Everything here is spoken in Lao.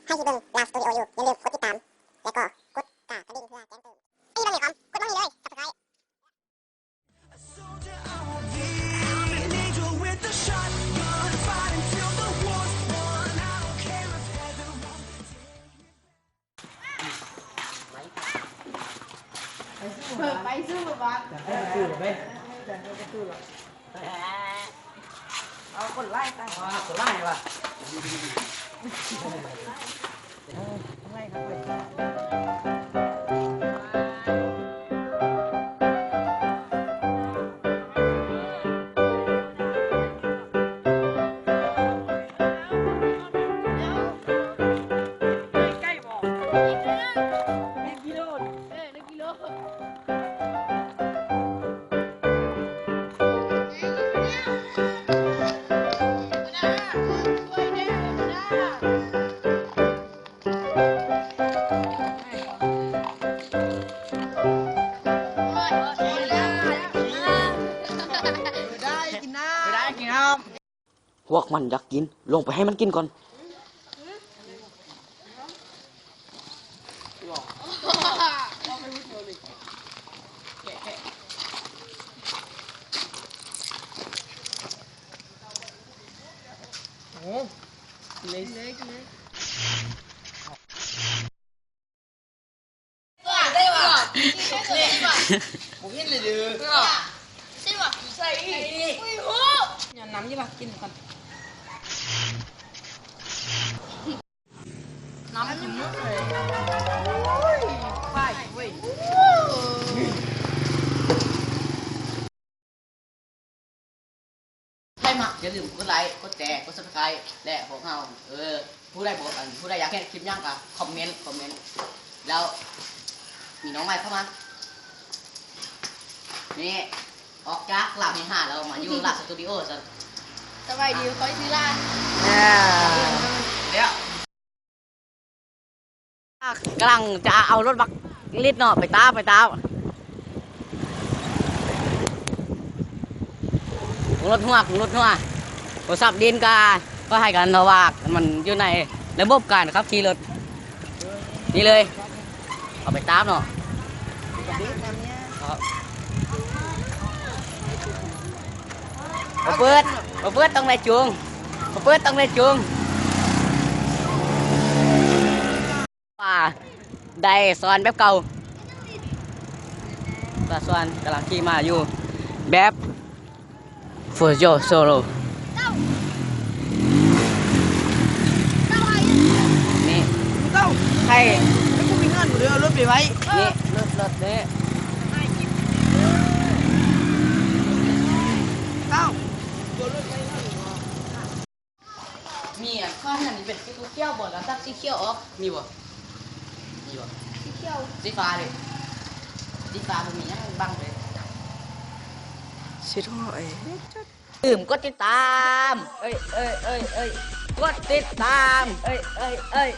ໃຜທີ່ເບິ່ງລາວສະຕູດິໂອຢູ່ ຢ່າລືມກົດຕິດຕາມ ແລ້ວກໍກົດກະກະດິ່ງເພື່ອແຈ້ງເຕືອນ. ໄປເບິ່ງໃນຄອມ ກົດເບິ່ງນີ້ເລີຍ Subscribe.ພວກມັນຢາກກິນ ລົງໄປໃຫ້ມັນກິນກ່ອນ. ຍາມນ້ຳຢູ່ວ່າ ກິນກ່ອນ ນ້ຳຂຶ້ນໝົດເລີຍ ໂອ້ຍ ໄປເວີຍ ໃຜມັກ ຢ່າລືມກົດໄລ ກົດແຊ ກົດ Subscribe ແລະ ພວກເຮົາ ເອີ ຜູ້ໃດບໍ່ ອັນ ຜູ້ໃດຢາກເຫັນຄລິບຫຍັງກໍຄອມເມັນ ຄອມເມັນ ແລ້ວມີນ້ອງໃໝ່ເຂົ້າມາ ນີ້ ອອກຈາກລາວເຮຮາແລ້ວ ມາຢູ່ລາວສະຕູດິໂອຊັ້ນ. ສະບາຍດີ ຂ້ອຍຊື່ລານ ດຽວ ກຳລັງຈະເອົາລົດບັກລິດເນາະ ໄປຕາບ ໄປຕາບ ກົງລົດຫົວ ກົງລົດຫົວ ໂທລະສັບດິນກະ ກໍໃຫ້ກັນ ເພາະວ່າມັນຢູ່ໃນລະບົບການຂັບຂີ່ລົດ ນີ້ເລີຍ ເອົາໄປຕາບເນາະ ບໍ່ເປີດ ບໍ່ເປີດຕ້ອງໄດ້ຈູງ ບໍ່ເປີດຕ້ອງໄດ້ຈູງ ວ່າໄດ້ສອນແບບເກົ່າ ຕາສອນກຳລັງຂີ່ມາຢູ່ແບບ For your solo ນີ້ ໃຫ້ ໃຫ້ກູມີເງິນ ກູເລີຍເອົາລົດໄປໄວ້ ນີ້ ລົດ ລົດນີ້ ເອົາ ມີອັນຂ້າງນັ້ນເປັນສີຂຽວບໍ່ ລະຕັດສີຂຽວອອກ ມີບໍ່ ມີບໍ່ ສີຂຽວ ສີຟ້າເດ ສີຟ້າບໍ່ມີຫຍັງບັງເລີຍ ຊິໂທເອີຍ ລືມກົດຕິດຕາມ ເອີຍ ເອີຍ ເອີຍ ເອີຍ ກົດຕິດຕາມ ເອີຍ ເອີຍ ເອີຍ.